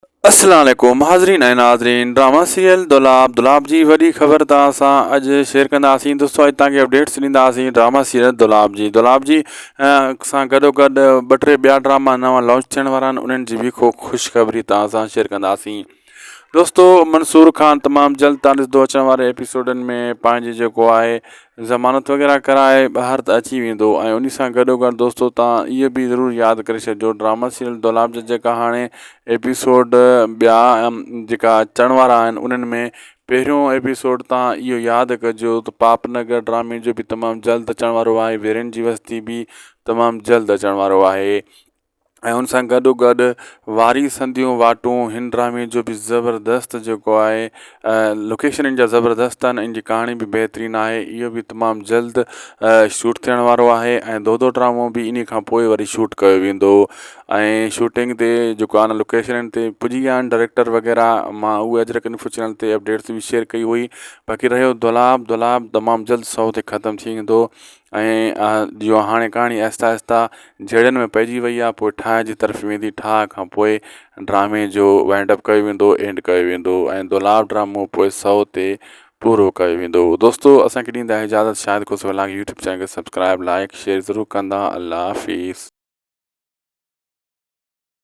السلام عليڪم حاضرين ۽ ناظرين ڊراما سيريل دولاب دولاب جي وڏي خبر توهان سان اڄ شيئر ڪنداسين دوستو اڄ توهان کي اپڊيٽس ڏينداسين ڊراما سيريل دولاب جي دولاب جي سان گڏو گڏ ٻه ٽي ٻيا ڊراما نوان لانچ ٿيڻ وارا آهن انهن جي به خوشخبري توهان سان شيئر ڪنداسين دوستو منصور خان تمام جلد تان ڏسندو اچڻ واري ايپيسوڊن ۾ پنهنجي جيڪو آهي ضمانت وغيره ڪرائي ٻاهر ته اچي ويندو ۽ انهي سان گڏو گڏ دوستو تان اهو به ضرور ياد ڪري ڇڏجو ڊراما سيريل دولاب جا جيڪا هاڻي ايپيسوڊ ٻيا جيڪا اچڻ وارا آهن انهن ۾ پهريون ايپيسوڊ تان اهو ياد ڪجو ته پاپ نگر ڊرامي جو به تمام جلد اچڻ وارو آهي ويرين جي وستي به تمام جلد اچڻ وارو آهي ۽ ان سان گڏو گڏ واري سنديون واٽون هن ڊرامي جو به زبردست جيڪو آهي لوڪيشن ان جا زبردست آهن ان جي ڪهاڻي به بهترين آهي اهو به تمام جلد شوٽ ٿيڻ وارو آهي ۽ دودو ڊرامو به انهي کان پوء وري شوٽ ڪيو ويندو ۽ شوٽنگ تي جيڪو آهي نه لوڪيشنن تي پڄي ويا آهن ڊائريڪٽر وغيره مان اهي اجرڪ انفو چينل تي اپڊيٽس به شيئر ڪئي هئي باقي رهيو دولاب دولاب تمام جلد سو تي ختم ٿي ويندو ۽ جو هاڻي ڪهاڻي آهستي آهستي جهيڙن ۾ پئجي وئي آهي پوء ٺاهه جي طرف ويندي ٺاهه کان پوء ڊرامي جو وائنڊ اپ ڪيو ويندو اينڊ ڪيو ويندو ۽ دولاب ڊرامو پوء سو تي پورو ڪيو ويندو دوستو اسان کي ڏيندا اجازت Shahid Khoso vlog YouTube channel کي سبسڪرائب لائڪ شيئر ضرور ڪندا الله حافظ.